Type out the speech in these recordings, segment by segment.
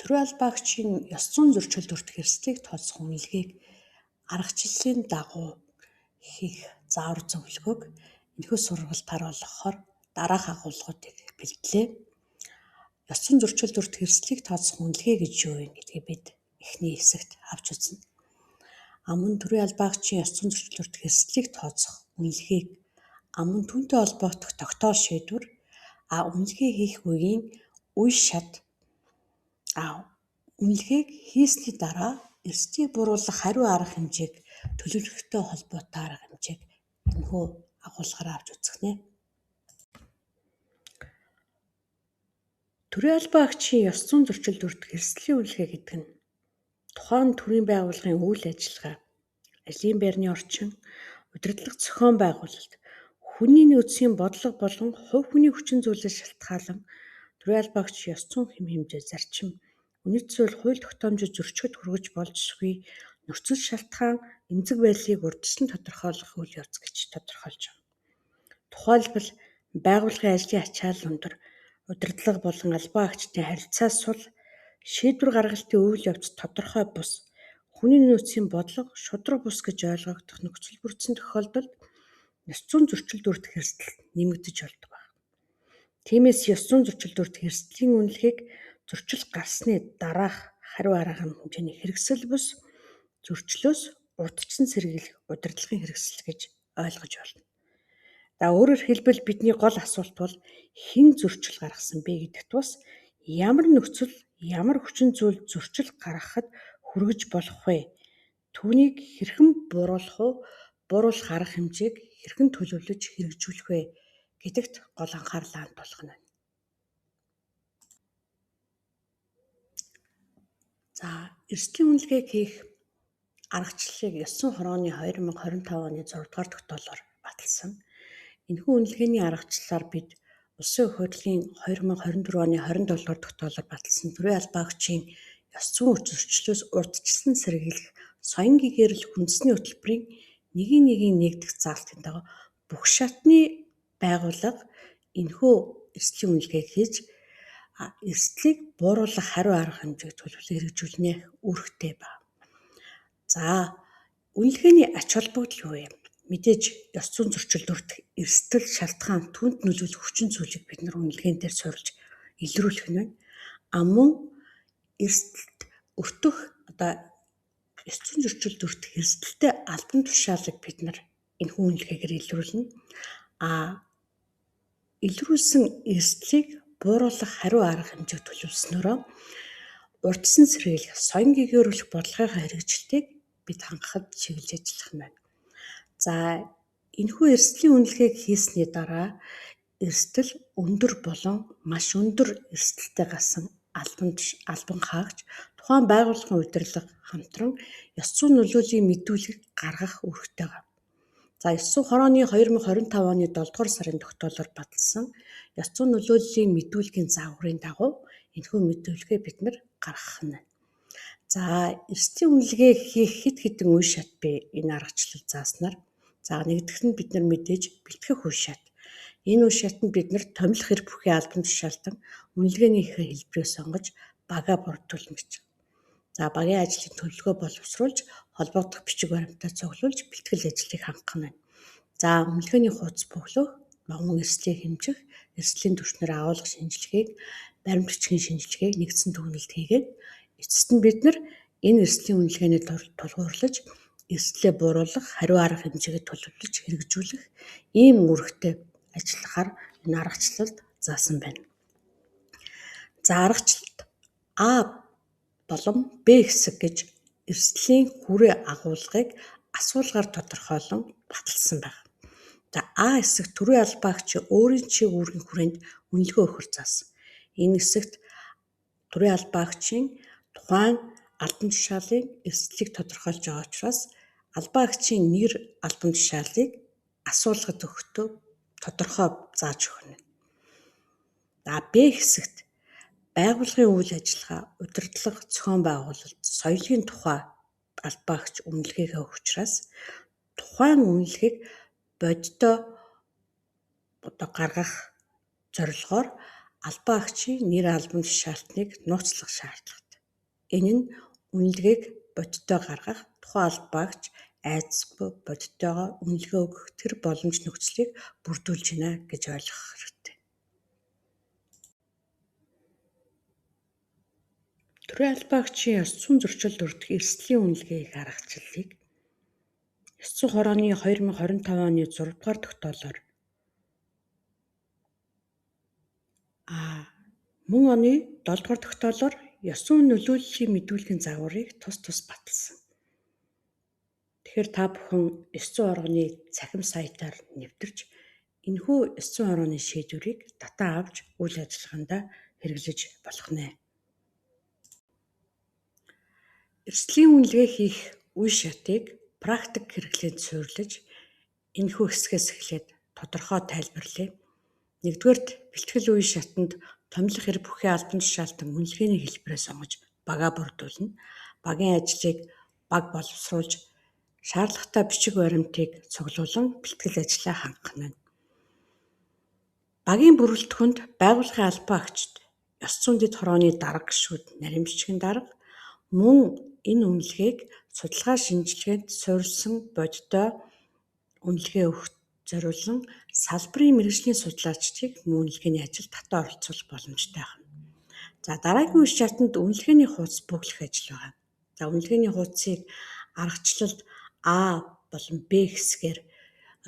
Төрийн албан агчийн ёс зүйн зөрчилд өртөх эрсдлийг тооцох үнэлгээг аргачлалын дагуу хийх заавар зөвлөгөөг энэхүү сургалтаар олгохоор дараах агуулгуудыг бэлтлээ. Ёс зүйн зөрчилд өртөх эрсдлийг тооцох үнэлгээ гэж юу вэ гэдгийг бид эхний хэсэгт авч үзнэ. Мөн төрийн албан агчийн ёс зүйн зөрчилд өртөх эрсдлийг тооцох үнэлгээг, мөн түүнтэй холбогдох тогтоол шийдвэр, үнэлгээ хийх үеийн үе шат, үнэлгээг хийсний дараа эрсдлийг бууруулах хариу арга хэмжээг төлөвлөхтэй холбоотой арга хэмжээг энэхүү агуулгаар авч үзэх нэ. Төрийн албан агчийн ёс зүйн зөрчилд өртөх эрсдлийн үнэлгээ гэдэг нь тухайн төрийн байгууллагын үйл ажиллагаа, ажлын байрны орчин, удирдлага зохион байгуулалт, хүний нөөцийн бодлого болон хувь хүний хүчин зүйлээс шалтгаалan төрийн албан агчийн ёс зүйн хэм хэмжээ, зарчим, үнэт зүйл, хууль тогтоомжид зөрчихэд хүргэж болзошгүй нөхцөл шалтгаан, эмзэг байдлыг урьдчилан тодорхойлох үйл явц гэж тодорхойлж байгаа. Тухайлбал, байгууллагын ажлын ачаалал өндөр, удирдлага болон албан агчдын харилцаа сул, шийдвэр гаргалтын үйл явц тодорхой бус, хүний нөөцийн бодлого шударга бус гэж ойлгогдох нөхцөл бүрдсэн тохиолдолд ёс зүйн зөрчилд өртөх эрсдэл нэмэгдэж болдог байна. Тиймээс ёс зүйн зөрчилд өртөх эрсдлийн үнэлгээг зөрчил гарсны дараах хариу арга хэмжээний хэрэгсэл бус зөрчлөөс урьдчилан сэргийлэх удирдлагын хэрэгсэл гэж ойлгож байна. За, өөрөөр хэлбэл, бидний гол асуулт бол хэн зөрчил гаргасан бэ гэдэгт бас ямар нөхцөл, ямар хүчин зүйл зөрчил гаргахад хүргэж болох вэ? Түүнийг хэрхэн бууруулах уу? Бууруулах арга хэмжээг хэрхэн төлөвлөж хэрэгжүүлэх вэ гэдэгт гол анхаарлаа хандуулах нь байна. За, эрсдлийн үнэлгээг хийх аргачлалыг ёс зүйн хорооны 2025 оны 6 дугаар тогтоолоор баталсан. Энэхүү үнэлгээний аргачлалаар бид Улсын их хурлын 2024 оны 27 дугаар тогтоолоор баталсан төрийн албан агчийн ёс зүйн зөрчлөөс урьдчилан сэргийлэх соён гэгээрэл үндэсний хөтөлбөрийн 1.1-ийн 1 дэх заалтын дагуу бүх шатны байгууллага энэхүү эрсдлийн үнэлгээг хийж эрсдлийг бууруулах хариу арга хэмжээг төлөвлөн хэрэгжүүлнэ үүрэгтэй байна. За, үнэлгээний ач холбогдол юу вэ? Мэдээж ёс зүйн зөрчилд өртөх эрсдэл, шалтгаан, түүнд нөлөөлөх хүчин зүйлийг бид нар үнэлгээн дээр суурилж илрүүлэх нь байна. Мөн эрсдэлд өртөх, одоо ёс зүйн зөрчилд өртөх эрсдэлтэй албан тушаалыг бид нар энэхүү үнэлгээгээр илрүүлнэ. Илрүүлсэн эрсдлийг бууруулах хариу арга хэмжээг төлөвлөснөөрөө урьдчилан сэргийлэх, соён гэгээрүүлэх бодлогынхаа хэрэгжилтийг бид хангахад чиглэж ажиллах нь байна. За, энэхүү эрсдлийн үнэлгээг хийсний дараа эрсдэл өндөр болон маш өндөр эрсдэлтэй гарсан албан хаагч, тухайн байгууллагын удирдлага хамтран ёс зүйн нөлөөллийн мэдүүлэг гаргах үүрэгтэй байна. За, ёс зүйн хорооны 2025 оны 7 дугаар сарын тогтоолоор баталсан ёс зүйн нөлөөллийн мэдүүлгийн загварын дагуу энэхүү мэдүүлгээ бид нар гаргах нь байна. За, эрсдлийн үнэлгээ хийх хэд хэдэн үе шат бий энэ аргачлал зааснаар. За, нэгдэхт нь бид нар мэдээж бэлтгэх үе шат. Энэ үе шатанд бид нар томилох эрх бүхий албан тушаалтан үнэлгээний хэлбэрийг сонгож багаа бүрдүүлнэ гэж. За, багийн ажлын төлөвлөгөө боловсруулж, холбогдох бичиг баримтаа цуглуулж бэлтгэл ажлыг хангах нь байна. За, үнэлгээний хуудас бөглөх, мөн эрсдлийг хэмжих, эрсдлийн түвшнээр агуулга шинжилгээг, баримт бичгийн шинжилгээг нэгдсэн дүгнэлт хийгээд эцэст нь бид нар энэ эрсдлийн үнэлгээний тулгуурлаж эрсдлээ бууруулах хариу арга хэмжээгээ төлөвлөж хэрэгжүүлэх ийм үүрэгтэй ажиллахаар энэ аргачлалд заасан байна. За, аргачлалд А болон Б хэсэг гэж эрсдлийн хүрээ агуулгыг асуулгаар тодорхойлон баталсан байна. За, А хэсэг төрийн албан агчийн өөрийн чиг үүргийн хүрээнд үнэлгээ өгөхөөр заасан. Энэ хэсэгт төрийн албан агчийн тухайн албан тушаалын эрсдлийг тодорхойлж байгаа учраас албан агчийн нэр, албан тушаалыг асуулгад өгөхдөө тодорхой зааж өгнө. За, Б хэсэгт байгууллагын үйл ажиллагаа, удирдлага, зохион байгуулалт, соёлын тухай албан агч үнэлгээгээ өгөх учраас тухайн үнэлгээг бодиттой одоо гаргах зорилгоор албан агчийн нэр, албан тушаалтныг нууцлах шаардлагатай. Энэ нь үнэлгээг бодиттой гаргах, тухайн албаагч айдасгүй бодиттойгоо үнэлгээ өгөх тэр боломж нөхцөлийг бүрдүүлж байна гэж ойлгох хэрэгтэй. Төрийн албаагчийн ёс зүйн зөрчилд өртөх эрсдлийн үнэлгээ хийх аргачлалыг ёс зүйн хорооны 2025 оны 6 дугаар тогтоолоор мөн оны 7 дугаар тогтоолоор ёс зүйн нөлөөллийн мэдүүлгийн загварыг тус тус баталсан. Тэгэхээр та бүхэн ёс зүйн хорооны цахим сайтаар нэвтэрч энэхүү ёс зүйн хорооны шийдвэрийг татан авч үйл ажиллагаандаа хэрэглэж болох нэ. Эрсдлийн үнэлгээ хийх үе шатыг практик хэрэглээнд суурилж энэхүү хэсгээс эхлээд тодорхой тайлбарлая. Нэгдүгээрт, бэлтгэл үе шатанд томилох хэрэг бүхий албан тушаалтан үнэлгээний хэлбэрээ сонгож багаа бүрдүүлнэ. Багийн ажлыг баг боловсруулж шаардлагатай бичиг баримтыг цуглуулан бэлтгэл ажлаа хангах нь. Багийн бүрэлдэхүүнд байгууллагын албан агчид, ёс зүйн дэд хорооны дарга гишүүд, нарийн бичгийн дарга мөн энэ үнэлгээг судалгаа шинжилгээнд суурилсан бодиттой үнэлгээ өгөх зориулан салбарын мэргэжлийн судлаачдыг мөн үнэлгээний ажилд татан оролцуулах боломжтой байна. За, дараагийн үе шатанд үнэлгээний хуудас бөглөх ажил байгаа. За, үнэлгээний хуудсыг аргачлалд А болон Б хэсгээр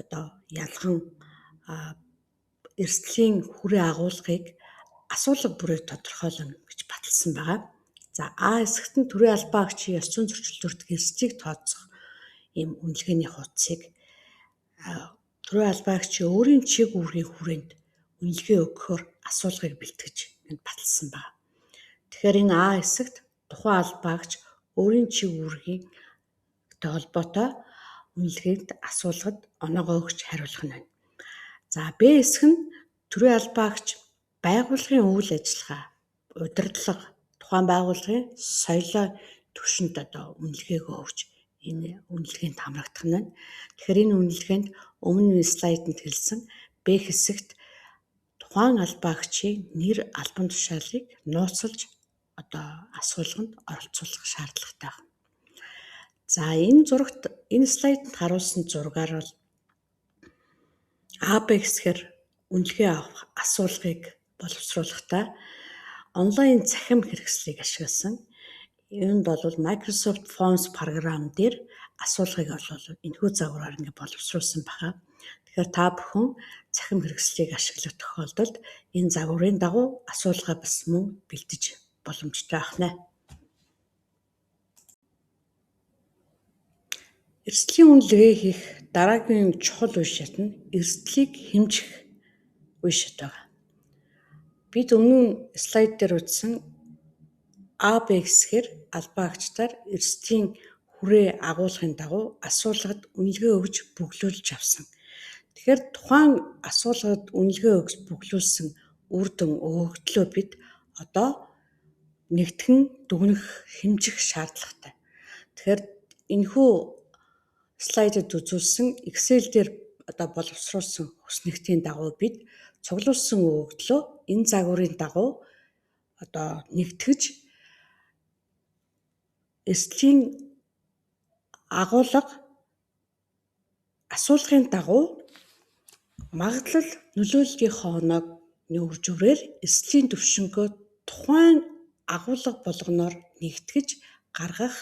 одоо ялган эрсдлийн хүрээ агуулгыг асуулга бүрээр тодорхойлон гэж баталсан байгаа. За, А хэсэгт нь төрийн албан агчийн ёс зүйн зөрчилд өртөх эрсдлийг тооцох ийм үнэлгээний хуудсыг төрийн албан агчийн өөрийн чиг үүргийн хүрээнд үнэлгээ өгөхөөр асуулгыг бэлтгэж баталсан байна. Тэгэхээр энэ А хэсэгт тухайн албан агч өөрийн чиг үүргийн холбоотой үнэлгээнд асуулгад оноогоо өгч хариулах нь байна. За, Б хэсэг нь төрийн албан агч байгууллагын үйл ажиллагаа, удирдлага, тухайн байгууллагын соёлоо түвшинд одоо үнэлгээг өгч энэ үнэлгээнд хамрагдах нь байна. Тэгэхээр энэ үнэлгээнд өмнө слайданд хэлсэн Б хэсэгт тухайн албан агчийн нэр, албан тушаалыг нууцлж одоо асуулганд оролцуулах шаардлагатай байна. За, энэ зурагт энэ слайданд харуулсан зургаар бол А, Б хэсгээр үнэлгээ авах асуулгыг боловсруулахдаа онлайн цахим хэрэгслийг ашигласан. Юунд бол Microsoft Forms програм дээр асуулгыг бол энэхүү загвараар ингэ боловсруулсан баха. Тэгэхээр та бүхэн цахим хэрэгслийг ашиглах тохиолдолд энэ загварын дагуу асуулгаа бас мөн бэлдэж боломжтой байх нэ. Эрсдлийн үнэлгээ хийх дараагийн чухал үе шат нь эрсдлийг хэмжих үе шат байна. Бид өмнө слайд дээр үзсэн А, Б хэсгээр албан агчдаар эрсдлийн хүрээ агуулгын дагуу асуулгад үнэлгээ өгж бөглүүлж авсан. Тэгэхээр тухайн асуулгад үнэлгээ өгж бөглүүлсэн үр дүн өгөгдлөө бид одоо нэгтгэн дүгнэх, хэмжих шаардлагатай. Тэгэхээр энэхүү слайдад үзүүлсэн Excel дээр одоо боловсруулсан хүснэгтийн дагуу бид цуглуулсан өгөгдлөө энэ загварын дагуу одоо нэгтгэж эрсдлийн агуулга асуулгын дагуу магадлал нөлөөллийнхөө оноог үржвэрээр эрсдлийн түвшингөө тухайн агуулга болгоноор нэгтгэж гаргах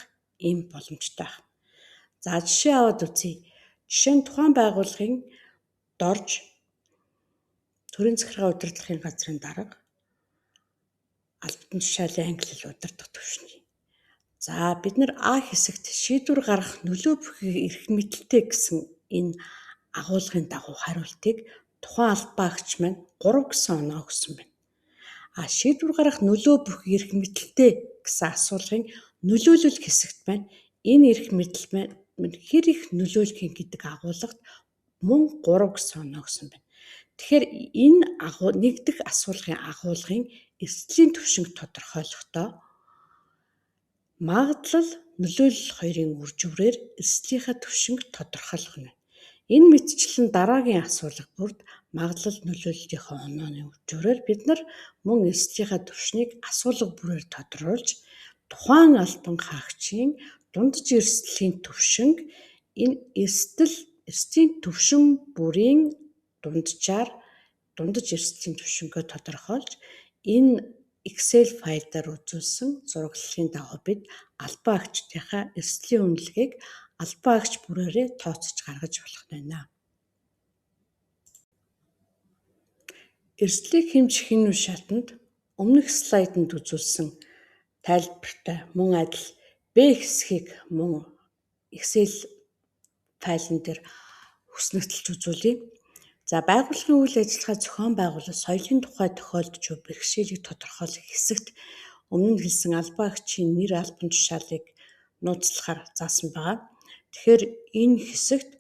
ийм боломжтой байна. За, жишээ аваад үзье. Жишээ нь тухайн байгууллагын дорж төрийн захиргаа удирдлагын газрын дарга албан тушаалын ангилал удирдах түвшний. За, бид нар А хэсэгт шийдвэр гаргах нөлөө бүхий эрх мэдэлтэй гэсэн энэ агуулгын дагуу хариултыг тухайн албан агч маань 3 гэсэн оноо өгсөн байна. А шийдвэр гаргах нөлөө бүхий эрх мэдэлтэй гэсэн асуулгын нөлөөлөл хэсэгт маань энэ эрх мэдэл маань хэр их нөлөөлөх юм гэдэг агуулгад мөн 3 гэсэн оноо өгсөн байна. Тэгэхээр энэ нэгдэх асуулгын агуулгын эрсдлийн түвшинг тодорхойлохдоо магадлал нөлөөлөл хоёрын үржвэрээр эрсдлийнхээ түвшинг тодорхойлох нь. Энэ мэтчлэн дараагийн асуулга бүрд магадлал нөлөөллийнхөө онооны үржвэрээр бид нар мөн эрсдлийнхээ түвшнийг асуулга бүрээр тодруулж тухайн албан хаагчийн дундаж эрсдлийн түвшинг энэ эрсдлийн түвшин бүрийн дунджаар дундаж эрсдлийн түвшингээ тодорхойлж энэ Excel файл дээр үзүүлсэн зураглалын дагуу бид албан агчдынхаа эрсдлийн үнэлгээг албан агч бүрээрээ тооцож гаргаж болох нь байна. Эрсдлийг хэмжих энэ үе шатанд өмнөх слайданд үзүүлсэн тайлбартай мөн адил Б хэсгийг мөн Excel файлн дээр хүснэгтэлж үзүүлье. За, байгууллагын үйл ажиллагаа зохион байгуулалт соёлын тухай тохиолдож буй бэрхшээлийг тодорхойлох хэсэгт өмнө нь хэлсэн албан агчийн нэр албан тушаалыг нууцлахаар заасан байгаа. Тэгэхээр энэ хэсэгт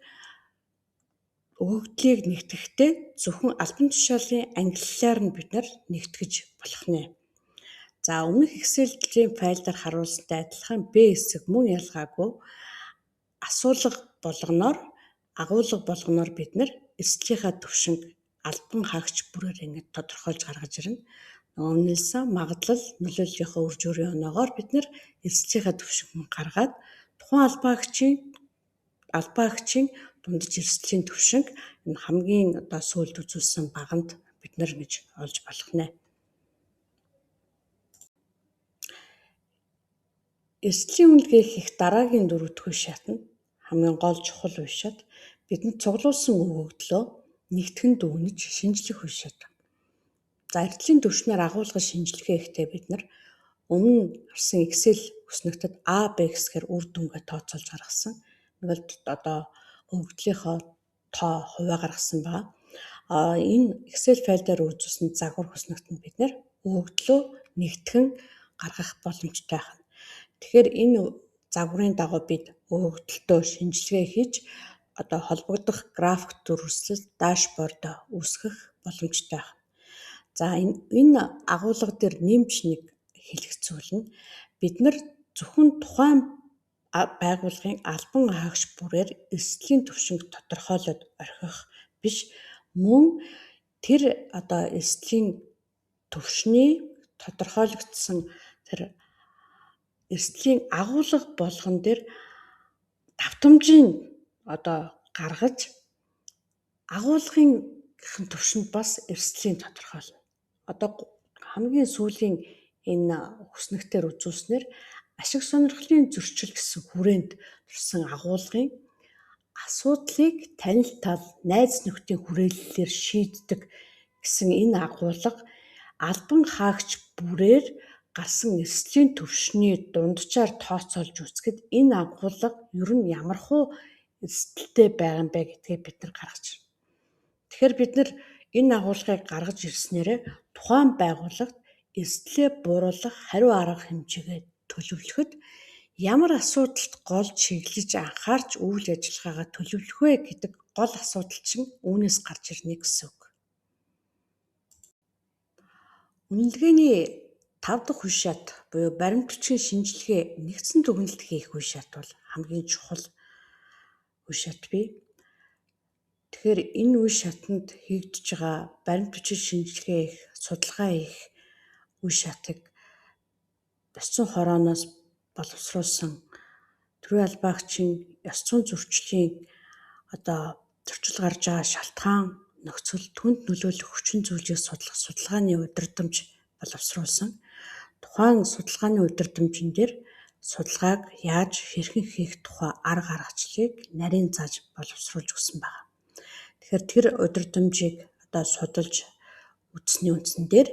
өгөгдлийг нэгтгэхдээ зөвхөн албан тушаалын ангиллаар нь бид нар нэгтгэж болох нэ. За, өмнөх Excel-ийн файл дээр харуулсантай адилхан Б хэсэг мөн ялгаагүй асуулга болгоноор агуулга болгоноор бид нар эрсдлийнхаа түвшинг албан хаагч бүрээр ингэж тодорхойлж гаргаж ирнэ. Өмнөлсөн магадлал нөлөөллийнхөө үр журийн оноогоор бид нар эрсдлийнхаа түвшинг гаргаад тухайн албан агчийн дундаж эрсдлийн түвшинг энэ хамгийн одоо сүүлд үзүүлсэн баганд бид нар ингэж олж болох нэ. Эрсдлийн үнэлгээ хийх дараагийн дөрөвдүгээр үе шат нь хамгийн гол чухал үе шат бидэнд цуглуулсан өгөгдлөө нэгтгэн дүгнэж шинжлэх үе шат. За, эрсдлийн түвшнээр агуулга шинжилгээ хийхдээ бид нар өмнө гарсан Excel хүснэгтэд А, Б хэсгээр үр дүнгээ тооцоолж гаргасан. Нэг л одоо өгөгдлийнхөө тоо хувиа гаргасан байгаа. Энэ Excel файл дээр үзүүлсэн загвар хүснэгтэнд бид нар өгөгдлөө нэгтгэн гаргах боломжтой байна. Тэгэхээр энэ загварын дагуу бид өгөгдөлтөө шинжилгээ хийж одоо холбогдох график дүрслэл дашборд үүсгэх боломжтой байна. За, энэ агуулга дээр нэмж нэг хэлэх зүйл нь бид нар зөвхөн тухайн байгууллагын албан хаагч бүрээр эрсдлийн түвшинг тодорхойлоод орхих биш, мөн тэр одоо эрсдлийн түвшний тодорхойлогдсон тэр эрсдлийн агуулга болгон дээр давтамжийг одоо гаргаж агуулгын түвшинд бас эрсдлийн тодорхойлно. Одоо хамгийн сүүлийн энэ хүснэгтээр үзүүлснээр ашиг сонирхлын зөрчил гэсэн хүрээнд төрсэн агуулгын асуудлыг танил тал найз нөхдийн хүрээллээр шийддэг гэсэн энэ агуулга албан хаагч бүрээр гарсан эрсдлийн түвшний дунджаар тооцоолж үзэхэд энэ агуулга ер нь ямархуу эрсдэлтэй байгаа юм бэ гэдгийг бид нар гаргаж ирнэ. Тэгэхээр бид нар энэ агуулгыг гаргаж ирснээрээ тухайн байгууллагт эрсдлээ бууруулах хариу арга хэмжээгээ төлөвлөхөд ямар асуудалд гол чиглэж анхаарч үйл ажиллагаагаа төлөвлөх вэ гэдэг гол асуудал чинь үүнээс гарч ирнэ гэсэн үг. Үнэлгээний 5 дахь үе шат буюу баримт бичгийн шинжилгээ нэгдсэн дүгнэлт хийх үе шат бол хамгийн чухал үе шат бий. Тэгэхээр энэ үе шатанд хийгдэж байгаа баримт бичгийн шинжилгээ хийх, судалгаа хийх үе шатыг ёс зүйн хорооноос боловсруулсан төрийн албан агчийн ёс зүйн зөрчлийн одоо зөрчил гарч байгаа шалтгаан нөхцөл түнд нөлөөлөх хүчин зүйлийг судлах судалгааны удирдамж боловсруулсан. Тухайн судалгааны удирдамжин дээр судалгааг яаж хэрхэн хийх тухай арга аргачлалыг нарийн зааж боловсруулж өгсөн байна. Тэгэхээр тэр удирдамжийг одоо судалж үзсний үндсэн дээр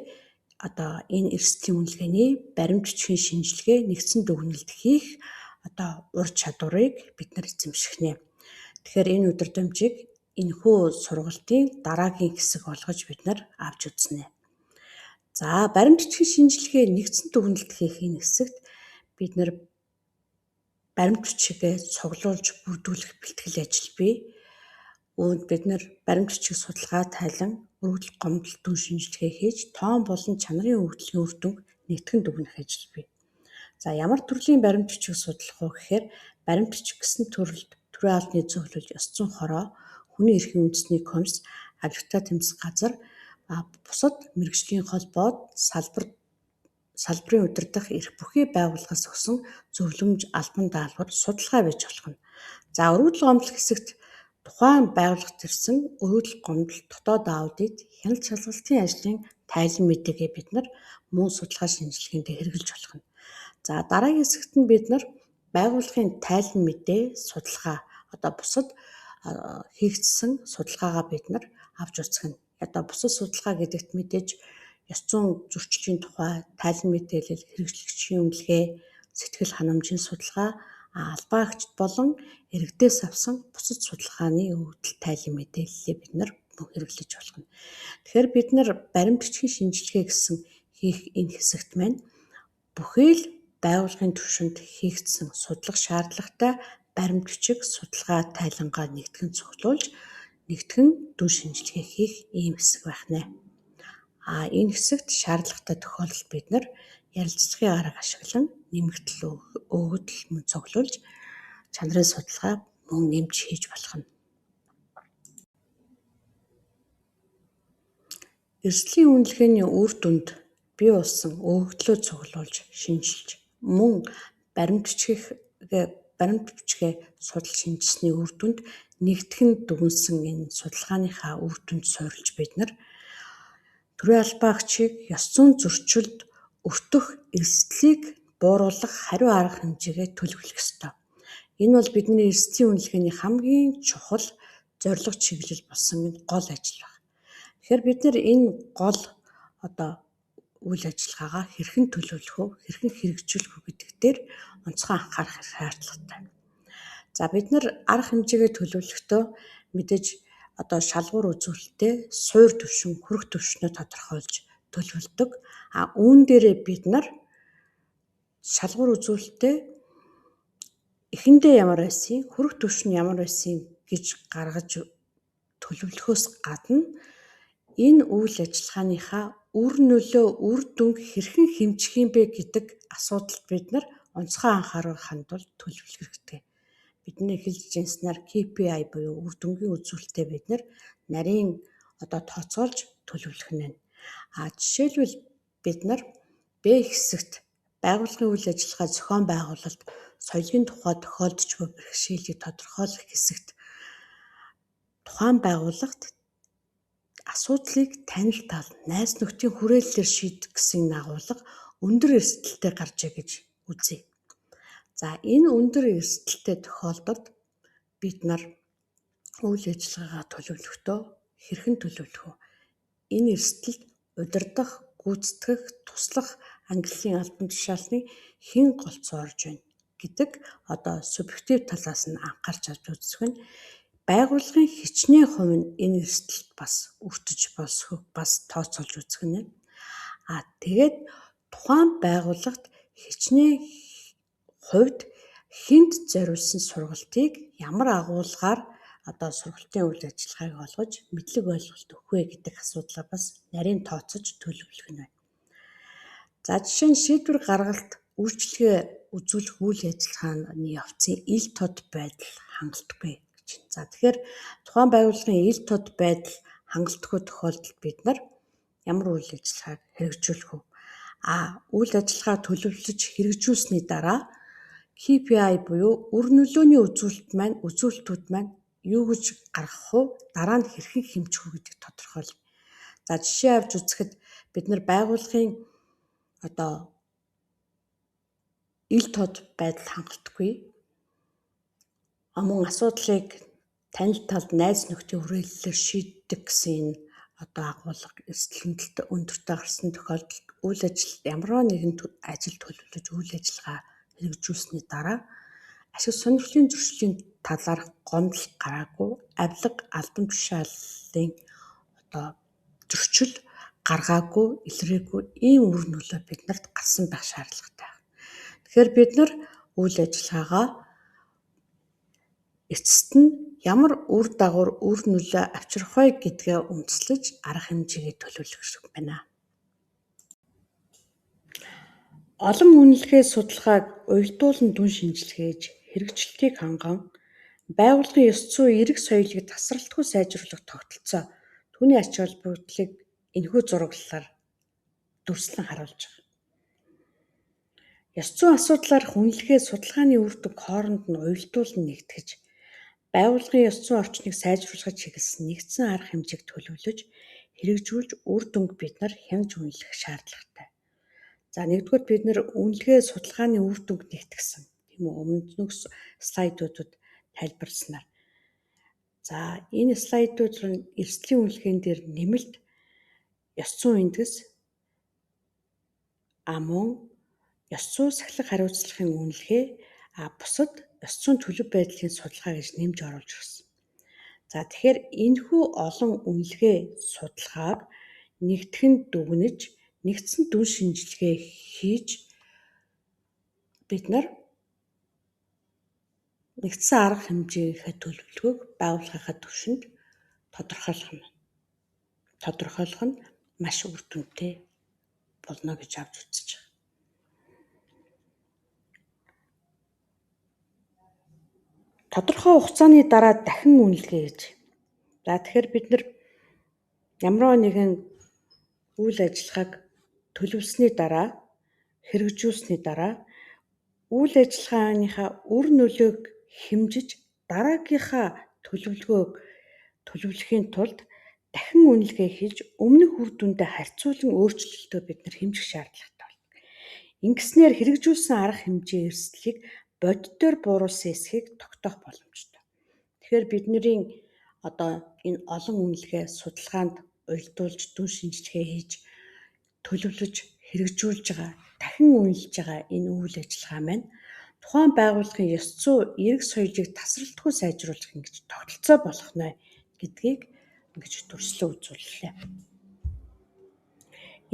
одоо энэ эрсдлийн үнэлгээний баримт бичгийн шинжилгээ нэгдсэн дүгнэлт хийх одоо ур чадварыг бид нар эзэмших нэ. Тэгэхээр энэ удирдамжийг энэхүү сургалтын дараагийн хэсэг болгож бид нар авч үзнэ. За, баримт бичгийн шинжилгээ нэгдсэн дүгнэлт хийх энэ хэсэгт бид нар баримт бичгээ цуглуулж бүрдүүлэх бэлтгэл ажил бий. Үүнд бид нар баримт бичиг судалгаа тайлан өргөдөл гомдол дүн шинжилгээ хийж тоон болон чанарын өгөгдлийн үр дүнг нэгтгэн дүгнэх ажил бий. За, ямар төрлийн баримт бичиг судлах вэ гэхээр баримт бичиг гэсэн төрөлд төрийн албаны зөвлөл, ёс зүйн хороо, хүний эрхийн үндэсний комисс, авилгатай тэмцэх газар, бусад мэргэжлийн холбоод салбар салбарын удирдах эрх бүхий байгууллагаас өгсөн зөвлөмж, албан даалгавар, судалгаа байж болох нь. За, өргөдөл гомдол хэсэгт тухайн байгууллагт ирсэн өргөдөл гомдол, дотоод аудит, хяналт шалгалтын ажлын тайлан мэдээгээ бид нар мөн судалгаа шинжилгээнд хэрэглэж болох нь. За, дараагийн хэсэгт нь бид нар байгууллагын тайлан мэдээ, судалгаа, одоо бусад хийгдсэн судалгаагаа бид нар авч үзэх нь. Одоо бусад судалгаа гэдэгт мэдээж ёс зүйн зөрчлийн тухай тайлан мэдээлэл, хэрэглэгчийн үнэлгээ, сэтгэл ханамжийн судалгаа, албан агчид болон иргэдээс авсан бусад судалгааны өгөгдөл тайлан мэдээллийг бид нар хэрэглэж болох нь. Тэгэхээр бид нар баримт бичгийн шинжилгээ гэсэн хийх энэ хэсэгт маань бүхий л байгууллагын түвшинд хийгдсэн судлах шаардлагатай баримт бичиг, судалгаа тайлангаа нэгтгэн цуглуулж нэгтгэн дүн шинжилгээ хийх ийм хэсэг байх нэ. А энэ хэсэгт шаардлагатай тохиолдолд бид нар ярилцлагын арга ашиглан нэмэгдэл өгөгдөл мөн цуглуулж чанарын судалгаа мөн нэмж хийж болох нь. Эрсдлийн үнэлгээний үр дүнд бий болсон өгөгдлөө цуглуулж шинжилж мөн баримт бичгээ судалж шинжилсэний үр дүнд нэгтгэн дүгнэсэн энэ судалгааныхаа үр дүнд суурилж бид нар төрийн албан агчийг ёс зүйн зөрчилд өртөх эрсдлийг бууруулах хариу арга хэмжээгээ төлөвлөх ёстой. Энэ бол бидний эрсдлийн үнэлгээний хамгийн чухал зорилго чиглэл болсон энэ гол ажил байна. Тэгэхээр бид нар энэ гол одоо үйл ажиллагаагаа хэрхэн төлөвлөх вэ, хэрхэн хэрэгжүүлэх вэ гэдэг дээр онцгой анхаарах шаардлагатай. За, бид нар арга хэмжээгээ төлөвлөхдөө мэдээж одоо шалгуур үзүүлэлтээ суур түвшин, хүрэх түвшнээ тодорхойлж төлөвлөдөг. А үүн дээрээ бид нар шалгуур үзүүлэлтээ эхэндээ ямар байсан, хүрэх түвшин ямар байсан гэж гаргаж төлөвлөхөөс гадна энэ үйл ажиллагааныхаа үр нөлөө, үр дүнг хэрхэн хэмжих юм бэ гэдэг асуудалд бид нар онцгой анхаарал хандуул төлөвлөх хэрэгтэй. Бидний хэлж ярьснаар KPI буюу үр дүнгийн үзүүлэлтээ бид нар нарийн одоо тооцоолж төлөвлөх нь байна. А жишээлбэл бид нар Б хэсэгт байгууллагын үйл ажиллагаа зохион байгуулалт, соёлын тухай тохиолдож буй бэрхшээлийг тодорхойлох хэсэгт тухайн байгууллагт асуудлыг танил тал, найз нөхдийн хүрээллээр шийдэх гэсэн агуулга өндөр эрсдэлтэй гарчээ гэж үзье. За, энэ өндөр эрсдэлтэй тохиолдолд бид нар үйл ажиллагаагаа төлөвлөхдөө хэрхэн төлөвлөх вэ? Энэ эрсдэлд удирдах, гүйцэтгэх, туслах ангиллын албан тушаалны хэн голцоо орж байна гэдэг одоо субъектив талаас нь анхаарч авч үзэх нь, байгууллагын хичнээн хувь нь энэ эрсдэлд бас өртөж болсхог бас тооцоолж үзэх нь. А тэгээд тухайн байгууллагт хичнээн хувьд хэнд зориулсан сургалтыг ямар агуулгаар одоо сургалтын үйл ажиллагааг олгож мэдлэг ойлголт өгөх вэ гэдэг асуудлаа бас нарийн тооцож төлөвлөх нь байна. За, жишээ нь шийдвэр гаргалт, үйлчилгээ үзүүлэх үйл ажиллагааны явцын ил тод байдал хангалтгүй гэж. За, тэгэхээр тухайн байгууллагын ил тод байдал хангалтгүй тохиолдолд бид нар ямар үйл ажиллагааг хэрэгжүүлэх вэ? А үйл ажиллагаа төлөвлөж хэрэгжүүлсэний дараа KPI буюу үр нөлөөний үзүүлэлт маань, үзүүлэлтүүд маань юу гэж гаргах вэ? Дараа нь хэрхэн хэмжих вэ гэдгийг тодорхойлно. За, жишээ авч үзэхэд бид нар байгууллагын одоо ил тод байдал хангалтгүй мөн асуудлыг танил талд найз нөхдийн хүрээллээр шийддэг гэсэн энэ одоо агуулга эрсдэл өндөртэй гарсан тохиолдолд үйл ажил ямар нэгэн ажил төлөвлөж үйл ажиллагаа хэрэгжүүлсэний дараа ашиг сонирхлын зөрчлийн талаарх гомдол гараагүй, авилга, албан тушаалын одоо зөрчил гаргаагүй, илрээгүй ийм үр нөлөө бид нарт гарсан байх шаардлагатай. Тэгэхээр бид нар үйл ажиллагаагаа эцэст нь ямар үр дагавар, үр нөлөө авчрах вэ гэдгээ үндэслэж арга хэмжээгээ төлөвлөх шиг байна. Олон үнэлгээ судалгааг уялдуулан дүн шинжилгээж, хэрэгжилтийг ханган, байгууллагын ёс зүй, эрх соёлыг тасралтгүй сайжруулах тогтолцоо, түүний ач холбогдлыг энэхүү зураглалаар дүрслэн харуулж байгаа. Ёс зүйн асуудлаар үнэлгээ судалгааны үр дүнг хооронд нь уялдуулан нэгтгэж, байгууллагын ёс зүйн орчныг сайжруулахад чиглэсэн нэгдсэн арга хэмжээг төлөвлөж, хэрэгжүүлж үр дүнг бид нар хянаж үнэлэх шаардлагатай. За, нэгдүгээр бид нар үнэлгээ судалгааны үр дүнг нэгтгсэн. Тийм үү? Өмнөх слайдуудад тайлбарласнаар. За, энэ слайдууд эрсдлийн үнэлгээн дээр нэмэлт ёс зүйн эндгэс мөн ёс зүй сахилах хариуцлагын үнэлгээ, бусад ёс зүйн төлөв байдлын судалгаа гэж нэмж оруулж ирсэн. За, тэгэхээр энэхүү олон үнэлгээ судалгааг нэгтгэн дүгнэж, нэгдсэн дүн шинжилгээ хийж бид нар нэгдсэн арга хэмжээнийхээ төлөвлөгөөг байгууллагынхаа түвшинд тодорхойлох нь. Тодорхойлох нь маш үр дүнтэй болно гэж авч үзэж байгаа. Тодорхой хугацааны дараа дахин үнэлгээ гэж. За, тэгэхээр бид нар ямар нэгэн үйл ажиллагааг төлөвлөсний дараа, хэрэгжүүлсний дараа үйл ажиллагааныхаа үр нөлөөг хэмжиж дараагийнхаа төлөвлөгөөг төлөвлөхийн тулд дахин үнэлгээ хийж өмнөх үр дүндээ харьцуулан өөрчлөлтөө бид нар хэмжих шаардлагатай байна. Ингэснээр хэрэгжүүлсэн арга хэмжээ эрсдлийг бодитоор бууруулсан эсхийг тогтоох боломжтой. Тэгэхээр бидний одоо энэ олон үнэлгээ судалгаанд уялдуулж дүн шинжилгээ хийж төлөвлөж хэрэгжүүлж байгаа, дахин үнэлж байгаа энэ үйл ажиллагаа маань тухайн байгууллагын ёс зүй эрэг соёлыг тасралтгүй сайжруулах ингэж тогтолцоо болох нэ гэдгийг ингэж дүрслэн үзүүллээ.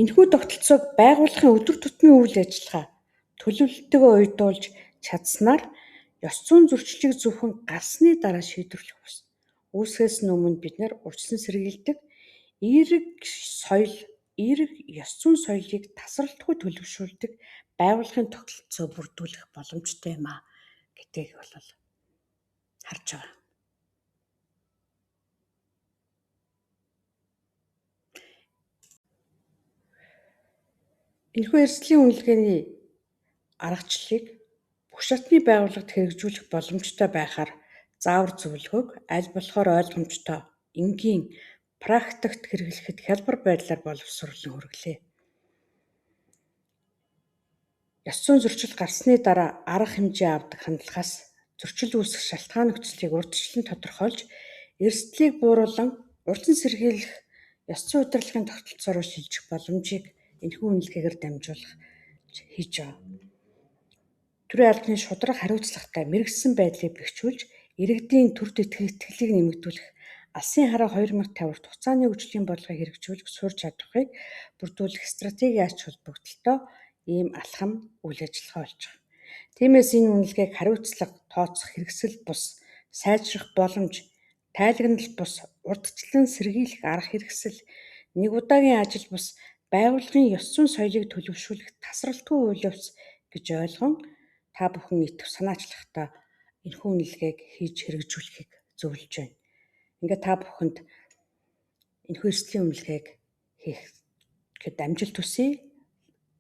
Энэхүү тогтолцоог байгууллагын өдөр тутмын үйл ажиллагаа төлөвлөлтөөгөө уйдуулж чадсанаар ёс зүйн зөрчлийг зөвхөн гарсны дараа шийдвэрлэх бус. Үүсгэхээс нь өмнө бид нар урьдчилан сэргийлдэг эерэг соёл, эерэг ёс зүйн соёлыг тасралтгүй төлөвшүүлдэг байгууллагын тогтолцоо бүрдүүлэх боломжтой юм а гэдгийг бол харж байгаа. Энэхүү эрсдлийн үнэлгээний аргачлалыг бүх шатны байгууллагад хэрэгжүүлэх боломжтой байхаар заавар зөвлөгөөг аль болохоор ойлгомжтой, энгийн, практикт хэрэглэхэд хялбар байдлаар боловсруулан хүргэлээ. Ёс зүйн зөрчил гарсны дараа арга хэмжээ авдаг хандлагаас зөрчил үүсэх шалтгаан нөхцөлийг урьдчилан тодорхойлж, эрсдлийг бууруулан урьдчилан сэргийлэх ёс зүйн удирдлагын тогтолцоо руу шилжих боломжийг энэхүү үнэлгээгээр дамжуулах хийж байгаа. Төрийн албаны шударга хариуцлагатай мэргэжсэн байдлыг бэхжүүлж, иргэдийн төрд итгэлийг нэмэгдүүлэх, алсын хараа 2050 урт хугацааны хөгжлийн бодлогыг хэрэгжүүлэх суурь чадварыг бүрдүүлэх стратегийн ач холбогдолтой ийм алхам үйл ажиллагаа болж байгаа. Тиймээс энэ үнэлгээг хариуцлага, тооцох хэрэгсэл бус, сайжрах боломж, тайлагнал бус, урьдчилан сэргийлэх арга хэрэгсэл, нэг удаагийн ажил бус, байгууллагын ёс зүйн соёлыг төлөвшүүлэх тасралтгүй үйл явц гэж ойлгон та бүхэн идэв санаачлагтай энэхүү үнэлгээг хийж хэрэгжүүлэхийг зөвлөж байна. Ингээд та бүхэнд энэхүү эрсдлийн үнэлгээг хийхэд амжилт хүсье.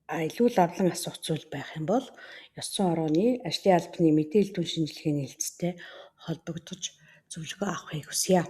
Илүү лавлан асуух зүйл байх юм бол ёс зүйн орооны ажлын албаны мэдээлэл дүн шинжилгээний хэлцтэй холбогдож зөвлөгөө авахыг хүсье.